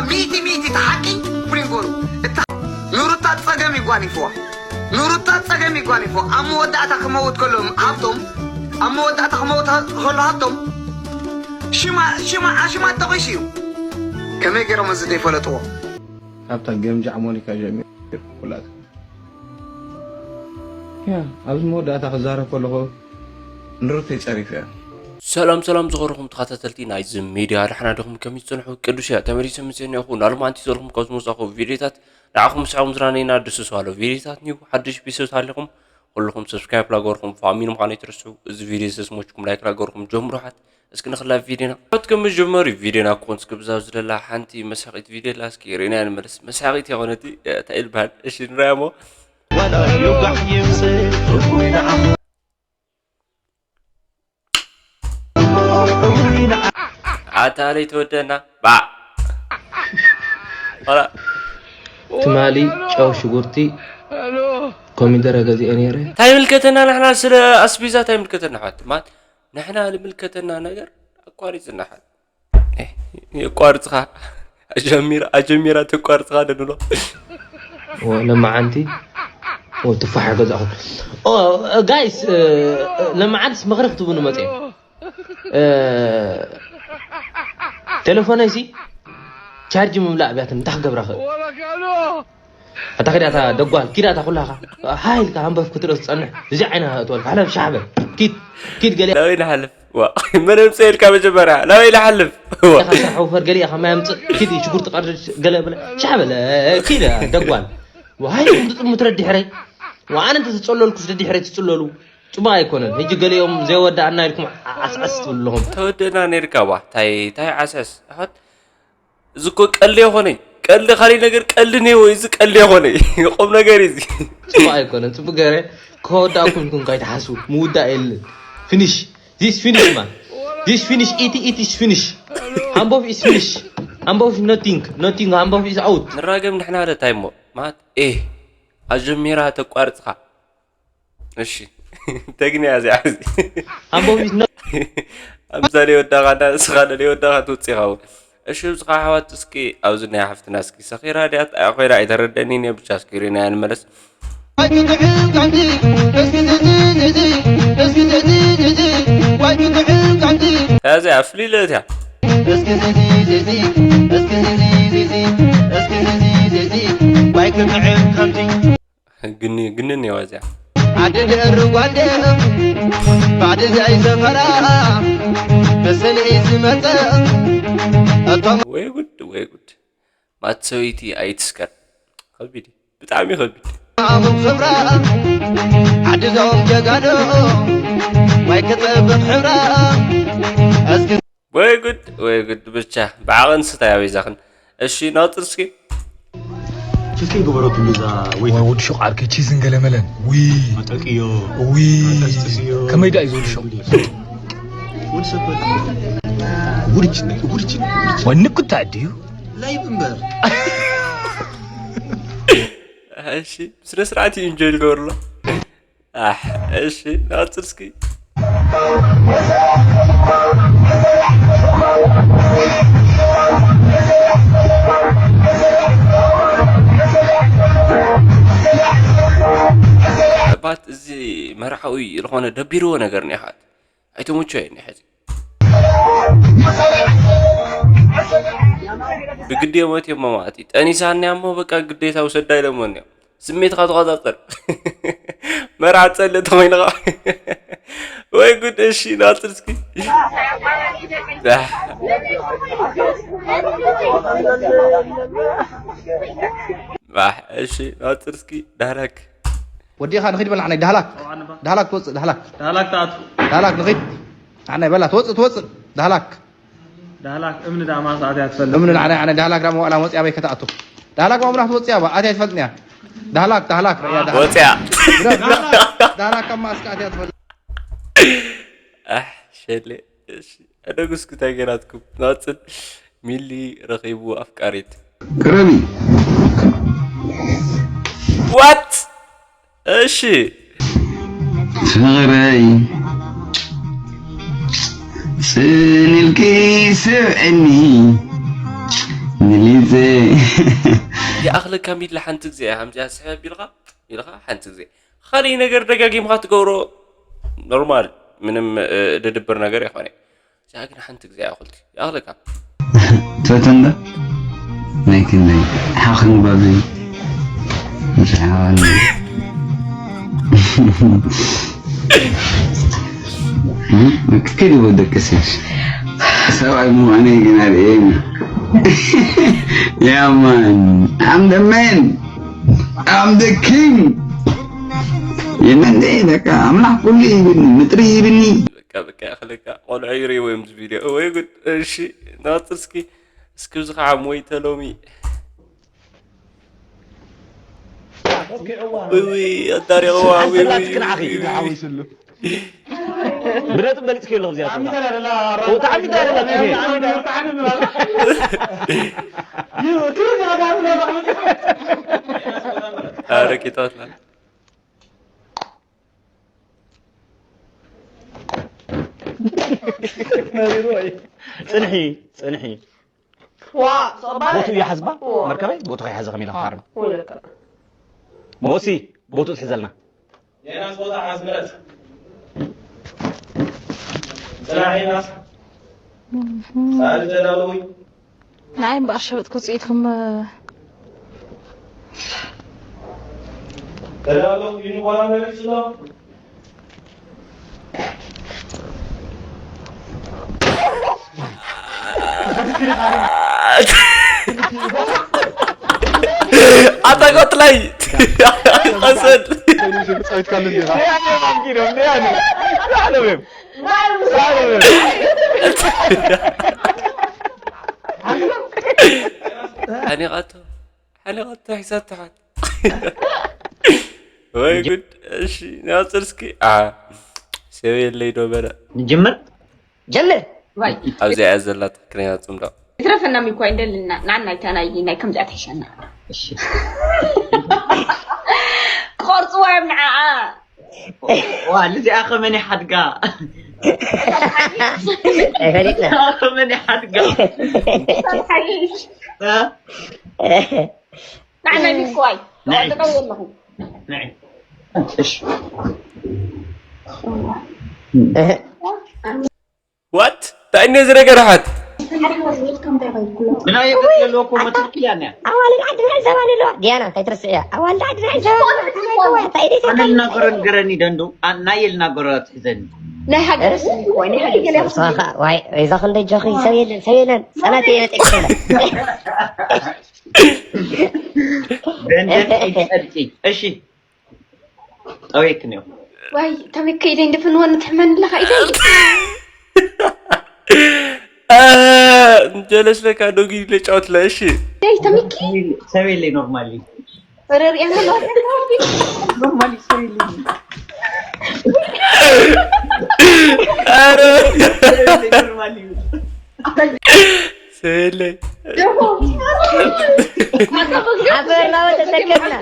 ሚእቲ ሚእቲ እቲ ሓቂ ኩሉ ይንገሩ። እታ ንሩታ ጸገም ይጓኒፍዋ። ንሩታ ጸገም ይጓኒፍዋ። ኣብ መወዳእታ ክመውት ከሎ ሃብቶም፣ ኣብ መወዳእታ ክመውት ከሎ ሃብቶም፣ ሽማ፣ ሽማ፣ ኣሽማ ጠቒሱ እዩ። ከመይ ገይሮም እዚ ዘይፈለጥዎ? ካብታ ገምጃዕ ሞኒካ ጀሚሩ ኩላቱ። ያ፣ ኣብዚ መወዳእታ ክዛረብ ከለኹ ንሩተይ ጸሪፈያ። ሰላም ሰላም ዝኸበርኩም ተኸታተልቲ ናይዚ ሚድያ፣ ደሕና ዲኹም? ከመይ ትጸንሑ? ቅዱስ እያ ተመሊሰ ምስ እኒኦኹ ናሎማዓንቲ ዘለኹም ካብ ዝመጻኹ ቪድዮታት ንዓኹም ምስዕኹም ዝራነይና ደስ ዝባሎ ቪድዮታት ኒው ሓድሽ ቢሶት ኣለኹም። ኩልኹም ሰብስክራይብ ላገርኩም ፋሚሊ ምዃኑ ኣይትረስዑ። እዚ ቪድዮ ዝተስሞችኩም ላይክ ላገርኩም ጀምሩ። ሓት እስኪ ንኽላ ቪድዮና። ሓት ከም መጀመሪ ቪድዮና ኮንስ ክብዛብ ዝደላ ሓንቲ መሳቂት ቪድዮ ኣላ። እስኪ ርኢና ንመለስ። መሳቂት የኾነቲ እንታይ ይልባል? እሺ ንራያ እሞ። ዋላ ይውጋሕ ይምጽእ እውይ ንዓኹ። ኣታ ለይተወደና ባዕ። ዋላ ትማሊ ጨው፣ ሽጉርቲ፣ ኮሚደረ ገዚኤ ነይረ። እንታይ ይምልከተና ንሕና ስለ ኣስቤዛ? እንታይ ይምልከተና ኣሕዋት? ማለት ንሕና ዝምልከተና ነገር ኣቋሪጽና ሓት። ኤህ፣ የቋርጽኻ። ኣጀሚራ፣ ኣጀሚራ ተቋርጽኻ ደንሎ። ወ-፣ ለማዓንቲ ወ-፣ ትፋሕ ገዛኹም። ኦ፣ ጋይስ፣ እ፣ እ፣ ለማዓንትስ ምኽሪ ክትብሉ መጽእ። እ፣ ቴሌፎነይሲ ቻርጅ ምምላእ ብያትን እንታይ ክገብራ ክእል? ኣታ ኪድ ኣታ ደጓል፣ ኪድ ኣታ ኩላኻ። ሃይ ኢልካ ኣንበፍ ክትርእስ ትጸንሕ። እዚ ዓይና እትበል። ሓለፍ ሻሕ በል። ኪድ፣ ኪድ ገለ። ናበይ ንሓልፍ? ዋ፣ መን ኣምጽእ ኢልካ መጀመርያ? ናበይ ንሓልፍ? ዋ። ኢኻ ስራሕ ወፈር ገለ ኢኻ ማይ ኣምጽእ። ኪድ ሽጉርቲ ቀርድ ገለ በለ። ሻሕ በል። ኪድ ደጓል። ሃይ፣ ትጥምት ረድ ድሕረይ። ዋ፣ ኣነ እንተ ዝጸለልኩስ ደድሕረይ ትጽለሉ። ጽቡቕ ኣይኮነን። ሕጂ ገሊኦም ዘይወዳእና ኢልኩም ዓ-፣ ዓስዓስ ትብሉ ኣለኹም። ተወደና ነይርካ ዋ። ታይ፣ ታይ ዓስዕስ? ኣሕዋት፣ እዚ እኮ ቀልዲ ኣይኮነይ። ቀልዲ ካሊእ ነገር ቀልዲ ነይዎ፣ እዚ ቀልዲ ኣይኮነይ። ቁም ነገር እዩ እዚ። ጽቡቕ ኣይኮነን። ጽቡቕ ገይረ ከወዳእኩም ኢልኩም ከይትሓስቡ። ምውዳእ የለን። ፊኒሽ። This finish, man. This finish, it, it is finish. ሃምቦፍ is finish. ሃምቦፍ is nothing. Nothing, ሃምቦፍ is out. ንራገም ንሕና ለ ታይ እሞ? ማለት፣ ኤህ፣ ኣጀሚራ ተቋርጽኻ። እሺ። ተግንያ እዚኣ እዚ። ኣምቦ ቢት ነ- ኣምሳሌ ወዳኻ እንዳ ንስኻ ደለ ወዳኻ ትውጽእ ኢኻ እውን። እሺ፣ ብዝኻ ኣሕዋት፣ እስኪ ኣብዚ ናይ ሓፍትና እስኪ ሰኺራ ድያ እንታይ ኮይና ኣይተረደኒን እየ፣ ብቻ እስኪ ሪናያ ንመለስ። እዚኣ ፍልይ ኢለ እቲያ። ግኒ፣ ግኒ እኒዋ እዚኣ። ዓዲ ድዕሪ ጓንዴ፣ ባዕዲ ዘይሰፈራ፣ ብስልኢ ዝመጸ፣ እቶም ወይ ጉድ፣ ወይ ጉድ። ማት ሰበይቲ ኣይትስከር። ከቢድ እዩ። ብጣዕሚ ከቢድ። ኣኹም ክብራ፣ ዓዲ ዞም ጀጋዶ፣ ወይ ክጸብቕ ሕብራ፣ እስኪ ወይ ጉድ፣ ወይ ጉድ፣ ብቻ ብዓቐን ስታይ ኣበይዛኽን። እሺ፣ ናውጥር እስኪ። ቺዝ ከይገበረትሉ እዛ ወይ ወ-፣ ወዲ ሹቕ ዓርከይ ቺዝን ገለመለን። ውይ። መጠቅዮ። ውይ። መጠስጥስዮ። ከመይ ደኣ እዩ ዝወዲ ሹቕ? ወዲ ሰብ በል። ውርጅ፣ ውርጅ፣ ውርጅ። ወኒ ኩታ ድዩ? ላይቭ እምበር። እሺ፣ ስነ ስርዓት እዩ ኢንጆይ ዝገብርሎ። ኣሕ፣ እሺ፣ ናጽር እስኪ። ባት እዚ መርዓዊ ዝኾነ ደቢርዎ ነገር እኒኦ፣ ሓት ኣይተመቸየኒ ሕዚ። ብግዲ እዮም ኣትዮም ማለት እዩ። ጠኒሳ እኒኣ እሞ በቃ ግዴታ ውሰዳ ኢሎሞ እኒኦም። ስሜትካ ተቆጻጸር። መርዓ ትጸልእ ተኾይንኻ። ወይ ጉድ፣ እሺ፣ ናጽር እስኪ። ባሕ፣ እሺ፣ ናጽር እስኪ። ዳህላክ። ወዲኻ ንኺድ በል፣ ንዓይ ዳህላክ። ዳህላክ ትወጽእ፣ ዳህላክ። ዳህላክ ትኣቱ። ዳህላክ ንኺድ። ንዓይ በላ፣ ትወጽእ፣ ትወጽእ። ዳህላክ። ዳህላክ እምኒ ዳማ ሰዓት እያ ትፈልጥ። እምኒ ንዓይ፣ ንዓይ ዳህላክ ዳማ ዋላ መጽያ በይ ከተኣቱ። ዳህላክ ዋላ ትወጽእ እያ፣ ኣትያ ትፈልጥን እያ። ዳህላክ፣ ዳህላክ፣ ያ ዳህላክ። ወጽያ። ዳህላክ፣ ዳህላክ ካብ ማስክ ኣትያ ትፈልጥ። ኣሕ፣ ሸሌ። እሺ፣ ኣደጉስኪ እንታይ ገይራትኩም? ናጽን ሚሊ ረኺቡ ኣፍቃሪት። ቅረቢ። ዋት? እሺ። ፍቕረይ፣ ጽን ኢልኪ ስምዕኒ። ሊዜ ይኣኽለካ ሚድላ ሓንቲ ግዜ እያ ከምዚኣ ስሕብ ኣቢልካ ኢልካ ሓንቲ ግዜ። ካልእ ነገር ደጋጊምካ ትገብሮ ኖርማል፣ ምንም ድድብር ነገር ይኾነ። እዚኣ ግን ሓንቲ ግዜ እያ ኹልቲ ይኣኽለካ። ትፈትወንዶ ናይ ክንደይ ሓኽን ባቢ ምስሓዋኒ ክክድ ይወደቅስ ሰብኣይ ምዃነይ ግን ኣርእየኒ። Yeah man, I'm the man, I'm the king. የመንደ በቃ ኣምላኽ ኩሉ ይብኒ ምጥሪ ይብኒ። በቃ በቃ ይኣኽለካ ቆልዑ ይርእይዎ እዮም እዚ ቪድዮ። ወይ ጉድ። እሺ ንቐጽል እስኪ። እስኪ እዚ ከዓ ሞይተ ሎሚ። ውይ ኣዳሪቕዋ። ውይ ውይ ውይ ውይ። ብረቱ በሊጽ ከሎ ዚኣ ተዓሚዳ ደላ ተዓሚዳ ደላ ኣረ ቂጣትና ጽንሒ ጽንሒ ዋ ጸባይ ቦቱ ይሓዝባ መርከበይ ቦቱ ከይሓዘ ከሚላ ፋርም ወለካ ሞሲ ቦቱ ትሕዘልና የናስ ቦታ ሓዝነት ጽናሕ የናስ ሳሪ ተዳለዊ ንዓይ እምበኣር ሸበጥ ክፅኢትኩም ተዳለዊ ይንኳላ መሪፅሎ ኣታ ቀጥላይ ቀሰል ሓኒቓቶ ሓኒቓቶ ሒዛቶ ሓት ወይ ጉድ። እሺ ንቐፅል እስኪ። አ፣ ሰብ የለይ ዶ በለ። ንጅምር ጀምር ዋይ ኣብዚኣ እያ ዘላ ትኽክለኛ ፅምዶ። ይትረፈና ሚኳ እንደልና ናን ናይታ ናይ ናይ ከምዚኣ ትሕሸና እሺ ክቆርፅዋ እዮም ንዓኣ ዋ ልዚኣ ከመን ይሓድጋ ኣይፈሊጥና ከመን ይሓድጋ ንዓና ሚኳይ ናይ- ተቀው ኣለኹ ናይ እሺ ዋት እንታይ እነ ዝረገርሓት ብናይ የቀለልዎ እኮ መትክል ያነ ኣዋልድ ዓድና ዕዘባ ኣለዋ ዲያና እንታይ ትርስዕያ ኣዋልድ ዓድና ዕዘባ እንታይ ደይ ኣነ ልናገሮ ንገረኒ ደንዱ ናይ ልናገሮ ትሕዘኒ ናይ ሃገር ስም ወይ ናይ ሃገር ስም ዋይ እዛ ክንደ ጆኺ ሰብ የለን ሰብ የለን ጸናት እየ መጠቅሰለ ደንደን ጸድቂ እሺ ጠዊክኒ ዋይ ተመከይ ደይ እንደፍንወን ትሕመን ኣለኻ ኢደይ እንጀለስለካ ዶጊ ለጫወትለ እሺ ደይ ተመኪ ሰብ የለይ ኖርማሊ ረሪያ ኖርማሊ ሰብ የለይ ኧረ ሰብ የለይ ኖርማሊ ሰለይ ኣፈርናወ ተሰከፍና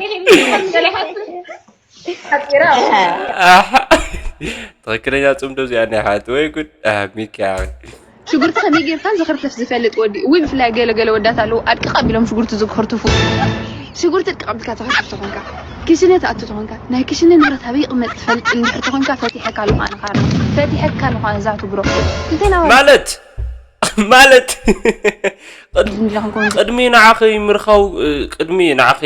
ትኽክለኛ ፅምዶ እዚኣ ናይ ሓት ወይ ጉድ። ሚኪያ ሽጉርቲ ከመይ ጌርካ ዝኽርተፍ ዝፈልጥ ወዲ እውይ ብፍላይ ገለ ገለ ወዳት ኣለዉ ኣድቅቕ ኣቢሎም ሽጉርቲ ዝኽርትፉ ሽጉርቲ ኣድቅቕ ኣቢልካ ትኽርትፍ ተኾንካ ክሽነ ትኣቱ ተኾንካ ናይ ክሽነ ንብረት ኣበይ ይቕመጥ ትፈልጥ እንድሕር ተኾንካ ፈቲሐካ ኣለኹ ኣነ ካራ ፈቲሐካ ኣለኹ ኣነ እዛ ትግሮ እንተና ማለት ማለት ዝንድላ ክንከውን ቅድሚ ንዓኺ ምርካው ቅድሚ ንዓኺ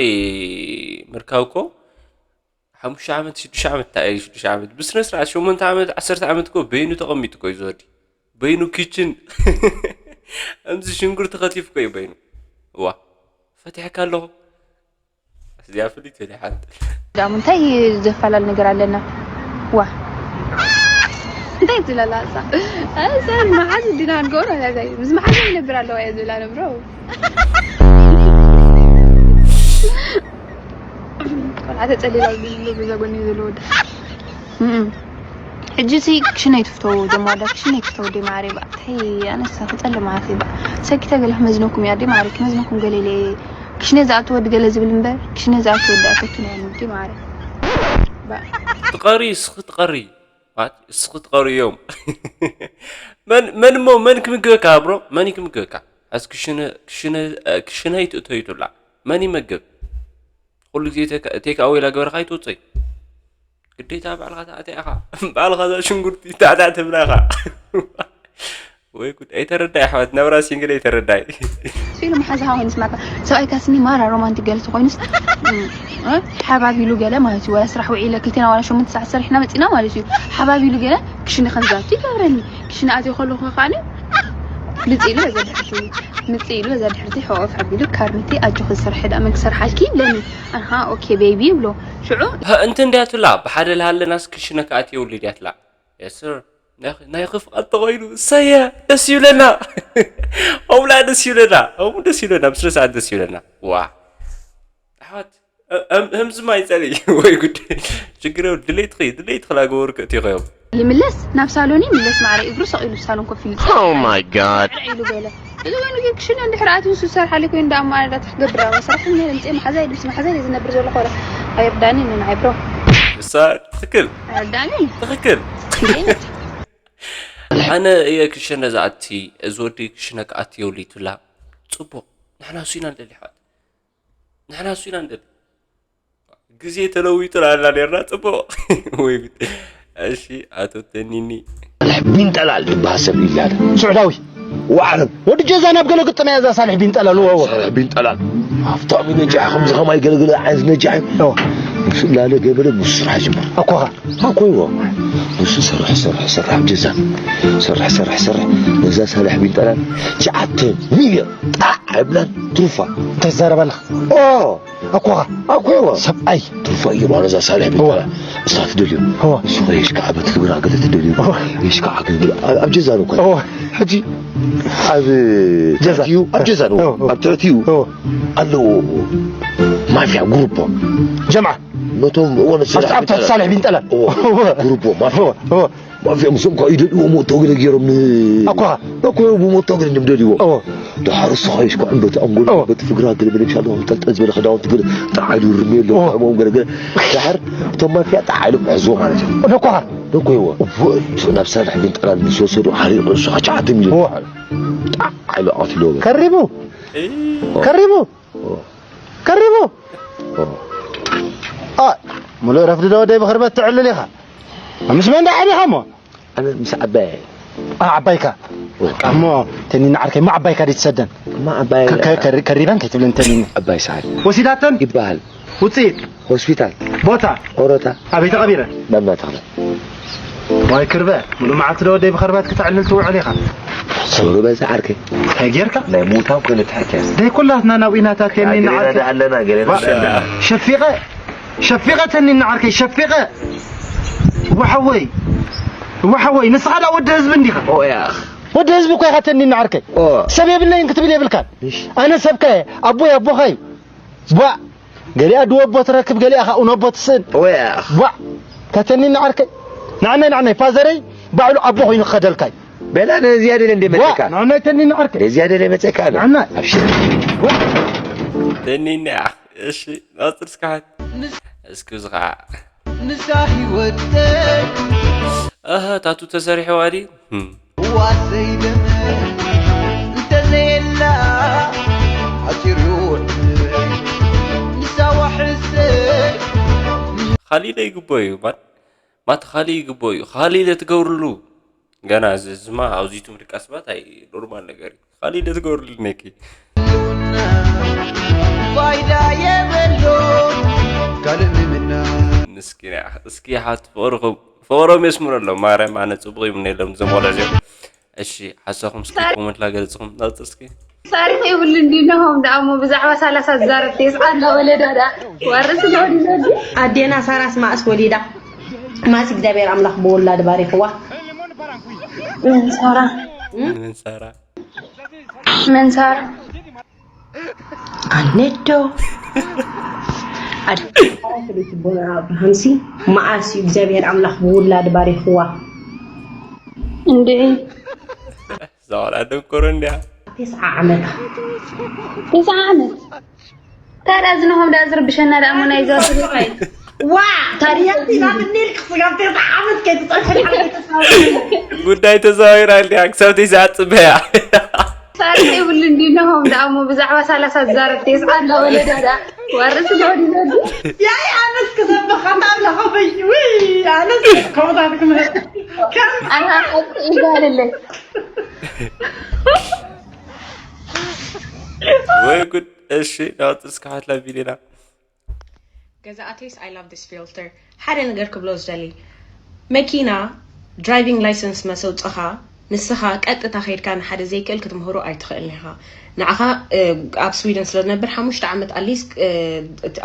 ምርካው እኮ ሓሙሽተ ዓመት ሽዱሽተ ዓመት እንታይ እዩ ሽዱሽተ ዓመት ብስነ ስርዓት ሸሞንተ ዓመት ዓሰርተ ዓመት እኮ በይኑ ተቐሚጡ እኮ እዩ ዝወዲ በይኑ ኪችን እምዚ ሽንጉርቲ ከቲፉ እኮ እዩ በይኑ እዋ ፈቲሐካ ኣለኹ እዚኣ ፍልይቲ እያ ሓንቲ ዳሙ እንታይ ዘፈላለ ነገር ኣለና ዋ እንታይ ትለላ እሳ ሰብ መሓዝ እንዲና ንገብሮ እንታይ ምስ መሓዝ ይነብር ኣለዋ እየ ዝብላ ነብሮ ቆልዓ ተፀሊላ ዝብሉ በዛ ጎኒ ዘሎ ወዲ ሕጂ ሲ ክሽነይ ትፍተው ደሞ ኣዳ ክሽነይ ትፍተው ደ ማዕረ ባ እንታይ ኣነሳ ክፀልም ኣፌ ባ ሰኪተ ገለ ክመዝነኩም እያ ደ ማዕረ ክመዝነኩም ገለ ኢለ ክሽነ ዝኣቱ ወዲ ገለ ዝብል እምበር ክሽነ ዝኣቱ ወዲ ኣፈቱ ናይ ወዲ ማዕረ ባ ትቐሪ እስኺ ትቐሪ ማለት እስኺ ትቐሪ እዮም መን መን እሞ መን ክምግበካ ብሮ መን ክምግበካ ኣስ ክሽነ ክሽነ ክሽነ ኣይትእተዩ ትብላ። መን ይመግብ? ኩሉ ግዜ ቴክ ኣወይ ላገበርካ ኣይትውፅይ። ግዴታ ባዕልኻ ትኣትያ ኢኻ። ባዕልኻ እዛ ሽንጉርቲ ታዕታዕ ትብላ ኢኻ። ወይ ጉድ። ኣይተረዳይ ኣሕዋት፣ ናብራ ሲንግል ኣይተረዳይ። ኢሉ መሓዛኻ ኮይኑ ስማዕካ። ሰብኣይ ካስኒ ማራ ሮማንቲክ ገለ ተኾይኑስ፣ ሓባብ ኢሉ ገለ ማለት እዩ። ዋላ ስራሕ ውዒለ ክልቴና ዋላ ሸሞንተ ሰዓት ሰሪሕና መፂና ማለት እዩ። ሓባብ ኢሉ ገለ ክሽነ ከም ዝኣቱ ይገብረኒ። ክሽነ ኣትዮ ከለኹ ከዓኒ ምፅእ ኢሉ በዛ ድሕርቲ፣ ምፅእ ኢሉ በዛ ድሕርቲ ሕቑፍ ኣቢሉ ካርኒቲ ኣጆኺ ዝሰርሐ ደኣ መን ክሰርሓልኪ ይብለኒ። ኣንሃ ኦኬ ቤቢ ይብሎ። ሽዑ እንትን ድያ ትላ ብሓደ ልሃለናስ ክሽነ ክኣትየውሉ ድያ ትላ። የስር ናይ ክፍኣት ተኾይኑ እሰየ ደስ ይብለና። ኦምላ ደስ ይብለና። ኦሙ ደስ ይብለና። ብስነ ስርዓት ደስ ይብለና። ዋ ኣሕዋት ህምዝማ ይፀሊ ወይ ጉድ። ችግር የው ድሌት ኸ ድሌት ኸላ ገበሩ ከእትዩ ኸዮም ይምለስ ናብ ሳሎን ይምለስ ማዕረ እግሩ ሰቕ ኢሉ ሳሎን ኮፍ ኢሉ Oh my god. ኢሉ በለ። እዚ ኮይኑ ግን ክሽነ እንድሕር ኣትዩ ንሱ ዝሰርሓለይ ኮይኑ ደኣ ኣማላዳ ትክገብር ደኣ ሰራሕተኛ ኢለ ምፅእ መሓዛይ ድምፂ መሓዛይ ኢለ ዝነብር ዘሎ ኮረ ኣይርዳኒ ንዓይ ብሮ እሳ ትክክል ኣይርዳኒ ትክክል። ኣነ እየ ክሸነ ዝኣቲ እዚ ወዲ ክሽነ ክኣቲ የውሊቱላ። ፅቡቕ ንሕና ሱይና ንደሊ ሓት ንሕና ሱይና ንደሊ ግዜ ተለዊጡ ኣላ ኔርና ፅቡቕ ወይ እሺ ኣቶ ተኒኒ ቢንጠላል ዝበሃል ሰብ ኢላለ ስዑዳዊ ዋዕረብ ወዲ ጀዛ ናብ ገለ ግጥም እያ እዛ ሳልሕ ቢንጠላል ወወ ሳልሕ ቢንጠላል ሃብታም ነጃሕ ከምዚ ከማይ ገለገለ ዓይነት ነጃሕ እዩ ምስ ላለ ገበለ ምስ ስራሕ ጅምር ኣኳኻ ኣኮይዎ ንሱ ሰርሕ ሰርሕ ሰርሕ ኣብ ጀዛ ሰርሕ ሰርሕ ሰርሕ ነዛ ሳልሕ ቢንጠላል ትሽዓተ ሚልዮን ጣዕ ኣይብላን ትሩፋ እንታይ ትዛረብ ኣለኻ ኣኮኻ ኣኮይዎ ሰብኣይ ትሩፋ እዩ ማለት እዛ ሳልሕ ቢንጠላል እሳ ትደልዮ እዋ ንሱ ኸ የሽካዕ በት ክብራ ገለ ትደልዮ እዋ የሽካዕ ገለ ኣብ ጀዛ ነው እኮ እዋ ሕጂ ኣብ ጀዛ ትሕቲኡ ኣብ ጀዛ ነው እዋ ኣብ ትሕቲኡ እዋ ኣለዎ ማፍያ ግሩፖ ጀምዓ ነቶም እወ ኣብቲ ኣብቲ ሳልሕ ቢንጠላል እወ ግሩፖ ማፍያ እዋ ማፍያ ምስኦም ከዓ ይደልዎ ሞቶ ገለ ገይሮም ን ኣኳኻ እኮ ብሞቶ ገለ እዮም ደልዎ እዋ ድሓር እሱ ኸይሽ ከዓ በቲ ኣንጎል እወ በቲ ፍግራ ገለ በለ ሻሎ ጠልጠል ዝበለ ክዳውንቲ ገለ ጣዓሉ ርሜሎ እወ ከምኦም ገለ ገለ ድሓር እቶም ማፍያ ጣዓሉ ሕዝዎ ማለት እዩ ነኳኻ ደኮይዎ ናብ ሳልሕ ቢንጠላል ምስ ወሰዱ ሓሪቑ እሱ ከዓ ትሽዓተ ሚልዮን እወ ጣዓሉ ኣትሎ ከሪቡ ከሪቡ ከሪቡ ኣ ሙሉእ ረፍዲ ዶ ወደይ ብኽርበት ትዕልል ኢኻ ምስ መን ዳሓን ኢኻ እሞ ኣነ ምስ ዓባይ ኣ ዓባይካ እሞ ተኒና ዓርከይ እሞ ዓባይካ ድትሰደን እማ ዓባይ ከሪበን ከይትብለን ተኒኒ ዓባይ ሰዓት ወሲዳተን ይበሃል ውፅኢት ሆስፒታል ቦታ ኦሮታ ኣበይ ተቐቢረን መምናተኽለ ዋይ ክርበ ሙሉእ መዓልቲ ዶ ወደይ ብኽርበት ክትዕልል ትውዕል ኢኻ ሰውሪ በዛ ዓርከይ እንታይ ጌርካ ናይ ሙታን ኮይነ ትሕትያ ደይ ኩላትና ናብ ኢናታት ተኒና ገሌና ዓርከይ ደኣለና ገሌና ደኣለና ሸፊቐ ሸፊቐ ተኒና ዓርከይ ሸፊቐ ዋሓወይ ዋሓወይ ንስኻ ዳ ወዲ ህዝቢ እንዲኻ ኦያ ወዲ ህዝቢ እኮ ኢኻ ተኒና ዓርከይ ኦ ሰብ የብለይን ክትብል የብልካን እሺ ኣነ ሰብካ እየ ኣቦይ ኣቦኻ እዩ ቧዕ ገሊኣ ድወ ኣቦ ትረክብ ገሊኣ ኻኡ ነቦ ትስእን ኦያ ቧዕ ከተኒኒ ዓርከይ ንዓናይ ንዓናይ ፋዘረይ ባዕሉ ኣቦ ኮይኑ ክኸደልካ እዩ በላ ነዚያ ደለ እንደ መፀካ ንዓናይ ተኒኒ ዓርከይ ነዚያ ደለ መፀካ ኣነ ንዓናይ ኣብሽር ተኒኒ እሺ ናፅር እስካሓት እስኪ ዝኸዓ ንዛ ህይወተይ ኣህ ታቱ ተሰሪሕዋ ድዩ ዋሰይ ደመ እንተዘየላ ሓፂር ይወድ ንሳ ዋሕሰይ ካሊለ ይግቦ እዩ ማት ማት ካሊ ይግቦ እዩ ካሊለ ትገብርሉ ገና እዚ ዝማ ኣብዚቱ ምድቃስ ባት ኣይ ኖርማል ነገር እዩ ካሊለ ትገብርሉ ነኪ ፋይዳ የበሎ ካልእ ምምና ምስኪን እያ እስኪ ሓት ፍቕርኹም ፍቕሮም የስምረሎም ማርያም ኣነ ፅቡቕ ይምነሎም እዞም ቆልዑ እዚኦም እሺ ሓሳኹም እስኪ ኮመንት ላገለፅኹም ናውፅር እስኪ ታሪክ የብሉ እንዲ ነሆም ደኣ እሞ ብዛዕባ ሰላሳ ዝዛረብ ቴስዓ እንዳወለዳ ደኣ ዋርስ ነወዲነዲ ኣዴና ሳራስ ማእስ ወሊዳ ማእስ እግዚኣብሔር ኣምላኽ ብወላድ ባሪኽዋ መንሳራ መንሳራ መንሳራ ኣነዶ ኣደ- ኣብርሃምሲ መዓስ እዩ እግዚኣብሔር ኣምላኽ ብውላድ ባሪኽዋ እንድዒ እዛ ቆልዓ ደንቆሮ እንዲያ ተስዓ ዓመታ ተስዓ ዓመት ታዲያ እዚ ነሆም ደኣ ዝርብሸና ደኣ እሞ ናይ ዞባ ትግራይ ዋ ታዲያ ቲና ብኒልክ ስጋብ ተስዓ ዓመት ከይትፀንሐ ጉዳይ ተዛዊራ እንዲያ ክሳብ ተይዛ ፅበያ ዛረብ የብሉ እንዲ ነሆም ደኣ እሞ ብዛዕባ ሰላሳ ዝዛረብ ቴስዓ እንዳበለ ዳዳ ወርስ ዶ ይበሉ። ያይ ኣነስ ክሰብኻ ታብላ ኸፈይ ውይ ኣነስ ከምታት ክምህር ከም ኣና ሓቂ ይባልለይ ወይ ጉድ። እሺ ናውፅስ ክሓትላ ቪዲዮና ገዛኣተይስ I love this filter ሓደ ነገር ክብሎ ዝደሊ መኪና driving license መሰውፅኻ ንስኻ ቀጥታ ከይድካ ንሓደ ዘይክእል ክትምህሮ ኣይትኽእልን ኢኻ ንዓኻ ኣብ ስዊድን ስለ ዝነብር ሓሙሽተ ዓመት ኣሊስ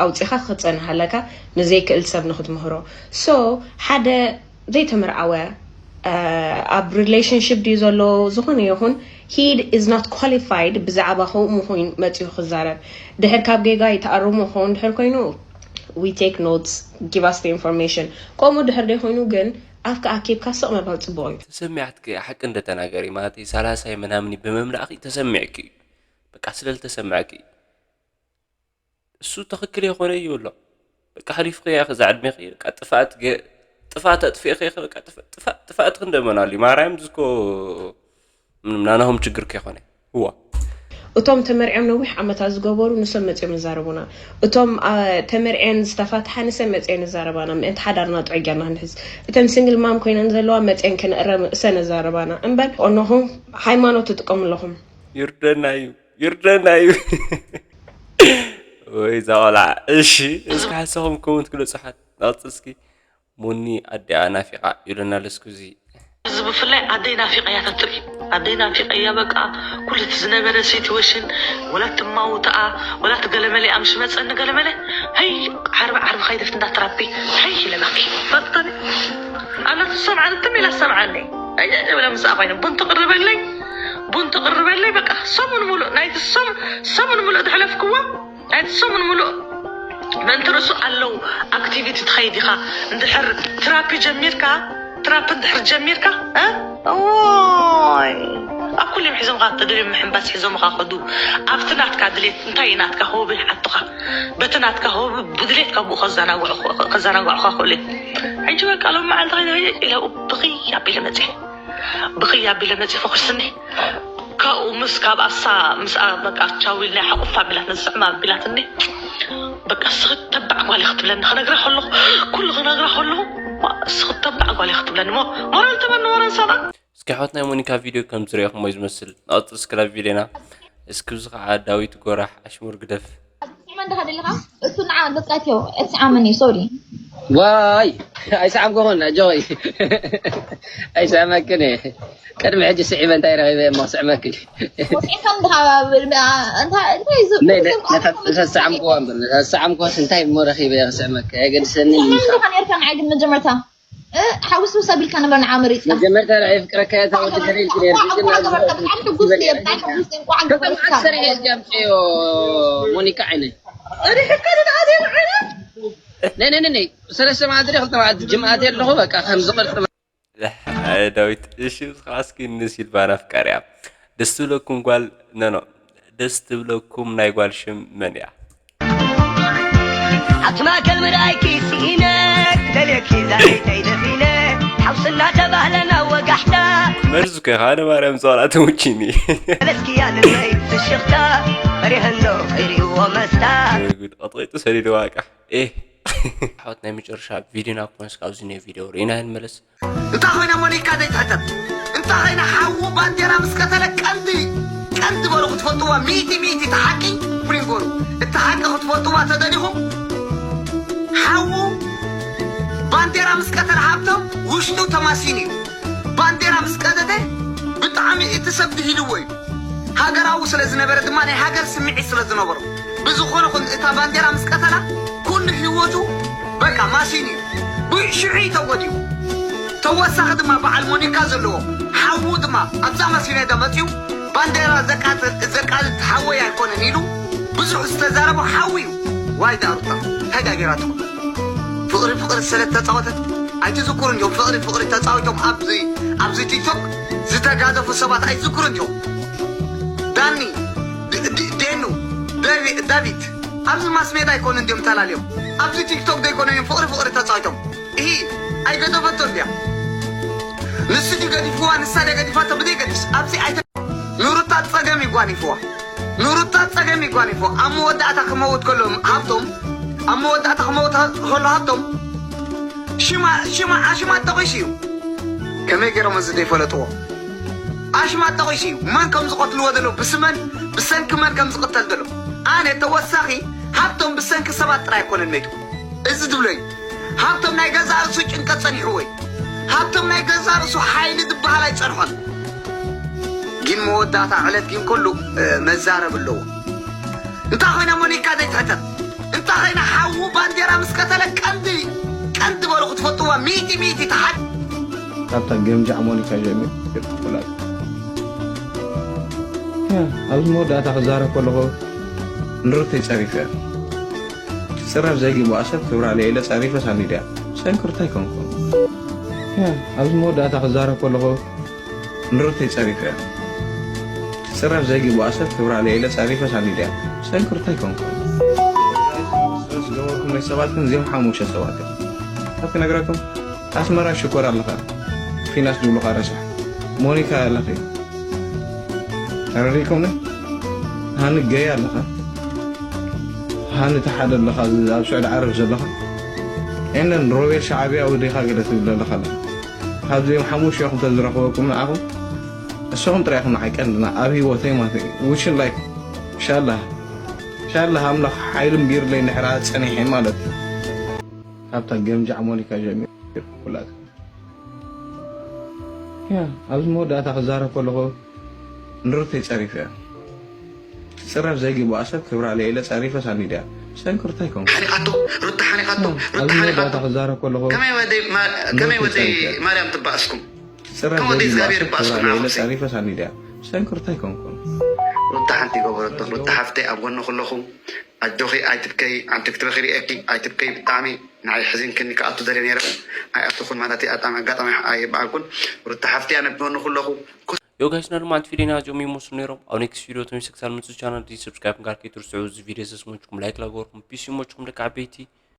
ኣውፂኻ ክፀንህ ኣለካ ንዘይክእል ሰብ ንክትምህሮ so ሓደ ዘይተመርዓወ ኣብ relationship ድዩ ዘሎ ዝኾነ ይኹን he is not qualified ብዛዕባ ከምኡ ኮይኑ መፅኡ ክዛረብ ድሕር ካብ ጌጋ ይተኣርሞ ክኸውን ድሕር ኮይኑ we take notes give us the information ከምኡ ድሕር ደይ ኮይኑ ግን ኣፍካ ኣኪብካ ስቕ ምባል ፅቡቕ እዩ ተሰሚዓትኪ ሓቂ እንደተናገሪ ማለት ሰላሳ ምናምን ብምምላእኪ ተሰሚዕኪ እዩ በቃ ስለልተሰማዕኪ እዩ እሱ ትኽክል የኾነ እዩ ኣሎ በቃ ሓሊፍኺ እያ ከዛ ዕድሜኺ በቃ ጥፍኣት ገ- ጥፍኣት ኣጥፊእኺ ኢኺ በቃ ጥፍ- ጥፍኣት ጥፍኣት ክንደመናሉ እዩ ማርያም ዝኮ ምንም ናናሆም ችግር ከይኾነ እዋ እቶም ተመርዕዮም ነዊሕ ዓመታት ዝገበሩ ንሶም መፅዮም ይዛረቡና እቶም ኣ- ተመርዕየን ዝተፋትሓ ንሰ መፅየን ይዛረባና ምእንቲ ሓዳርና ጥዑይ ጌርና ክንሕዝ እተን ስንግል ማም ኮይነን ዘለዋ መፅየን ከነእረም እሰን ይዛረባና እምበር ኦኖኹም ሃይማኖት ትጥቀሙ ኣለኹም ይርደና እዩ ይርደና እዩ ወይ እዛ ቆልዓ እሺ እስኪ ሓሰኹም ከምንት ግለፁ ሓት ናውፅል እስኪ ሞኒ ኣዲኣ ናፊቓ ይብለና ለስኩዚ እዚ ብፍላይ ኣደይ ናፊቀያ ተትርኢ ኣደይ ናፊቀያ በቃ ኩሉ እቲ ዝነበረ ሲትዌሽን ወላ ትማውትኣ ወላ ትገለመለ ኣምሽ መፀኒ ገለመለ ሀይ ዓርቢ ዓርቢ ከይደፍ እንዳትራፒ ሀይ ኢለናኪ ፈጥኒ ኣላ ትሰምዓኒ ትም ኢላ ትሰምዓኒ ብላ ምስኣ ኮይነ ቡን ትቅርበለይ ቡን ትቅርበለይ በቃ ሰሙን ሙሉእ ናይቲ ሰሙን ሙሉእ ዝሕለፍክዎ ናይቲ ሰሙን ሙሉእ ምእንቲ ርእሱ ኣለዉ ኣክቲቪቲ ትኸይድ ኢኻ እንድሕር ትራፒ ጀሚርካ ትራፕ እንድሕር ጀሚርካ እዎይ ኣብ ኩሎም ሒዞምኻ ተደልዮም ምሕንባስ ሒዞምኻ ከዱ ኣብቲ ናትካ ድሌት እንታይ እዩ ናትካ ህቡብ ይሓቱኻ በቲ ናትካ ህቡብ ብድሌትካ ብኡ ከዘናግዑኻ ክእሉ እዮም ሕጂ በቃ ሎም መዓልቲ ከይደ ኢለ ብኽይ ኣቢለ መፅእ ብኽይ ኣቢለ መፅእ ፈኹስኒ ካብኡ ምስ ካብ ኣሳ ምስኣ በቃ ቻው ኢልና ሓቁፍ ኣቢላትና ዝስዕማ ኣቢላትኒ በቃ ስኽት ተባዕ ጓል ክትብለኒ ክነግራ ከለኹ ኩሉ ክነግራ ከለኹ ስኽት ተባዕ ጓል ክትብለኒ ሞ ሞራል ተበኒ ሞራል ሰራ እስኪ ኣሕዋት ናይ ሞኒካ ቪድዮ ከም ዝረእኹሞ እዩ ዝመስል ንቐፅል እስክላ ቪድዮና እስኪ ብዚ ከዓ ዳዊት ጎራሕ ኣሽሙር ግደፍ ትስዕመ እንዲኻ ደለኻ እሱ ንዓ በቃ ትዮ ኣይትስዓመኒ ሶሪ ዋይ ኣይሰዓምኩኹን ኣጆይ ኣይሰዕመክን እየ ቅድሚ ሕጂ ስዒበ እንታይ ረኺበ እሞ ክስዕመኪ ወፂእካ እንዲኻ እንታይ እንታይ እዩ ዝ- ነይ- ነታ- ነታ ዝሰዓምኩዋ እምበር ነታ ዝሰዓምኩዋስ እንታይ እሞ ረኺበ እየ ክስዕመኪ ኣየገድሰኒ ትስዕመ እንዲኻ ነርካ ንዓይ ግን መጀመርታ እ፣ ሓውስውስ ኣቢልካ ነበር ንዓ መሪፅካ መጀመርታ ርኣየ ፍቅረካ እያ ታወዲ ተለይልኪ ነርኪ ግን ኣብዚ ብጣዕሚ ሕጉስ እየ ብጣዕሚ ሕጉስ እየ እንኳዕ ከተማዓት ሰሪሕ እየ ኣምፅዮ ሞኒካ ዓይነይ ሪሕካ ንድኣ ዘይምዓለ ነይ ነይ ነይ ሰለስተ መዓልቲ ድየ ክልተ መዓልቲ ጅምኣት ኣለኹ በቃ ከምዚ ቅርፂ ዳዊት እሺ እስኪ ንሲልቫን ኣፍቃሪያ ደስ ትብለኩም ጓል ነኖ ደስ ትብለኩም ናይ ጓል ሽም መን እያ ኣብቲ ማእከል ምርኣይኪ ስኢነ ክደልየኪ ዛይተይ ደፊነ ሓውስና ተባህለና ወጋሕታ መርዝ ኮ ኢኻ ነማርያም ጸዋላ ተሙቺኒ ለስኪያ ልበይ ፍሽኽታ ፈሪሀ እንዶ ከይርእዎ መስታ ጉድ ቀጥቂጡ ሰዲድዋ ቃ ኤ ሓወት ናይ መጨረሻ ቪድዮና ኮንስ ካብዚ ናይ ቪድዮ ርኢና ንመለስ እንታይ ኮይና ሞኒካ ዘይትሕተት እንታይ ኮይና ሓዉ ባንዴራ ምስ ቀተለ ቀንዲ ቀንዲ በሉ ክትፈልጥዋ ሚእቲ ሚእቲ እቲ ሓቂ ፍሪንጎሩ እቲ ሓቂ ክትፈልጥዋ ተደሊኹም ሓዉ ባንዴራ ምስ ቀተለ ሃብቶም ውሽጡ ተማሲኑ እዩ ባንዴራ ምስ ቀተተ ብጣዕሚ እቲ ሰብ ድሂልዎ እዩ ሃገራዊ ስለ ዝነበረ ድማ ናይ ሃገር ስምዒት ስለ ዝነበሮ ብዝኾነ ኹን እታ ባንዴራ ምስ ቀተላ ኩሉ ህይወቱ በቃ ማሲን እዩ ብሽዑ ተወዲኡ ተወሳኺ ድማ በዓል ሞኒካ ዘለዎ ሓዉ ድማ ኣብዛ ማሲን እያ መፅዩ ባንዴራ ዘቃጥል ዘቃልት ሓወይ ኣይኮነን ኢሉ ብዙሕ ዝተዛረቦ ሓዉ እዩ ዋይ ዳሩታ እንታይ ዳጌራትኩም ፍቕሪ ፍቕሪ ሰለ ተፃወተት ኣይትዝክሩ እንዲኹም ፍቕሪ ፍቕሪ ተፃዊቶም ኣብዚ ኣብዚ ቲክቶክ ዝተጋደፉ ሰባት ኣይትዝክሩ እንዲኹም ዳኒ ዴኑ ዳቪድ ኣብዚ ማስሜዳ ኣይኮኑ እንዲዮም ተላልዮም ኣብዚ ቲክቶክ ዘይኮኑ እዮም ፍቕሪ ፍቕሪ ተፃዊቶም እሂ ኣይገደፈቶ እንዲያ ንሱ ድዩ ገዲፍዋ ንሳ ድያ ገዲፋቶ ብዘይ ገድስ ኣብዚ ኣይተ ንሩታ ፀገም እዩ ጓኒፍዋ። ንሩታ ጸገም እዩ ጓኒፍዋ። ኣብ መወዳእታ ክመውት ከሎ ሃብቶም፣ ኣብ መወዳእታ ክመውት ከሎ ሃብቶም፣ ሽማ፣ ሽማ፣ ኣሽማት ጠቒሱ እዩ። ከመይ ገይሮም እዚ ዘይፈለጥዎ? ኣሽማት ጠቒሱ እዩ። መን ከም ዝቐትልዎ ዘሎ፣ ብስመን፣ ብሰንኪ መን ከም ዝቕተል ዘሎ። ኣነ ተወሳኺ ሃብቶም ብሰንኪ ሰባት ጥራይ ኣይኮነን መይቱ። እዚ ዝብሎ እዩ። ሃብቶም ናይ ገዛእ ርእሱ ጭንቀት ጸኒሕዎ እዩ። ሃብቶም ናይ ገዛእ ርእሱ ሓይሊ ዝበሃል ኣይጸንሖን። ግን መወዳእታ ዕለት ግን ኩሉ፣ እ፣ መዛረብ ኣለዎ። እንታይ ኮይና ሞኒካ ዘይትሕተት? እንታይ ኮይና ሓዉ ባንዴራ ምስ ቀተለ ቀንዲ፣ ቀንዲ በሉ ክትፈልጥዋ ሚእቲ ሚእቲ ተሓት። ካብታ ገምጃዕ ሞኒካ ጀሚሩ ይፍላጥ። ያ፣ ኣብዚ መወዳእታ ክዛረብ ከለኹ ንሩተይ ጸሪፈ እያ። ክጽረፍ ዘይግባኣ ሰብ ክብራ ልዒለ ጸሪፈ ሳኒድያ። ሰንክርታ ኣይኮንኩን። ያ፣ ኣብዚ መወዳእታ ክዛረብ ከለኹ ንሩተይ ጸሪፈ እያ። ክጽረፍ ዘይግባኣ ሰብ ክብራ ልዒለ ጸሪፈ ሳኒድያ። ሰንክርታ ኣይኮንኩን። ስረስ ገበርኩም ናይ ሰባት ግን እዚኦም ሓሙሽተ ሰባት እዮም። ካብ ክነግረኩም ኣስመራ ሽኮር ኣለኻ። ፊናስ ድብሉኻ ረሳሕ። ሞኒካ ኣለኺ። ተረዲእኩምኒ? ሃኒ ገይ ኣለኻ። ሃኒ ተሓደ ኣለኻ። እዚ ኣብ ስዑዲ ዓረብ ዘለኻ። ኤነን ሮቤል ሻዕብያ ወዲኻ ገለ ትብል ኣለኻ ኣለኻ። ካብዚኦም ሓሙሽተ ኢኹም ተዝረኽበኩም ንዓኹም። እሶም ጥራይ ኢኹም ንዓይ ቀንድና ኣብ ህይወተይ ማለት እዩ። ውሽን ላይክ። ሻላ። ሻላ ኣምላኽ ሓይልን ቢርለይ እንድሕር ጸኒሐ ማለት እዩ። ካብታ ገምጃዕ ሞኒካ ጀሚሩ ኩላት። ያ፣ ኣብዚ መወዳእታ ክዛረብ ከለኹ ንሩተይ ጸሪፈ እያ። ክጽረፍ ዘይግባኣ ሰብ ክብራ ልዒለ ጸሪፈ ሳኒድያ። ሰንክርታ ኣይኮንኩን። ሓኒቓቶ፣ ሩታ ሓኒቓቶ፣ ያ፣ ሩታ ኣብዚ ሓኒቓቶ። መወዳእታ ክዛረብ ከለኹ ከመይ ወደይ ማ-፣ ከመይ ንሩተይ ወደይ ጸሪፈ እያ። ማርያም ትባኣስኩም? ክጽረፍ ከም ወደይ ዘይግባኣ እግዚኣብሔር ሰብ ይባኣስኩም ክብራ ልዒለ ንዓኹም። ጸሪፈ ሳኒድያ። ሰንክርታ ኣይኮንኩን። ሩታ ሓንቲ ይገበረቶ። ሩታ ሓፍተይ ኣብ ጎንኺ ኣለኹ። ኣጆኺ ኣይትብከይ፣ ኣንቲ ክትበኺ ርእየኪ ኣይትብከይ። ብጣዕሚ ንዓይ ሕዚንክኒ ክኣቱ ደልየ ነይረ። ኣይኣተኹን ማለት እዩ። ኣጣሚ ኣጋጣሚ ኣይበዓልኩን። ሩታ ሓፍቲ ኣነ ብጎንኺ ኣለኹ። ዮ ጋይስ፣ ና ድማ ኣንቲ ቪዲዮና እዚኦም ይመስሉ ነይሮም። ኣብ ኔክስት ቪዲዮ ተመልሰ ክሳብ ምጽእ ቻናል ዲ ሰብስክራይብ ምግባር ከይትርስዑ። እዚ ቪዲዮ ዘስመችኩም ላይክ ላገበርኩም ፒስ ይመችኩም ደቂ ዓበይቲ።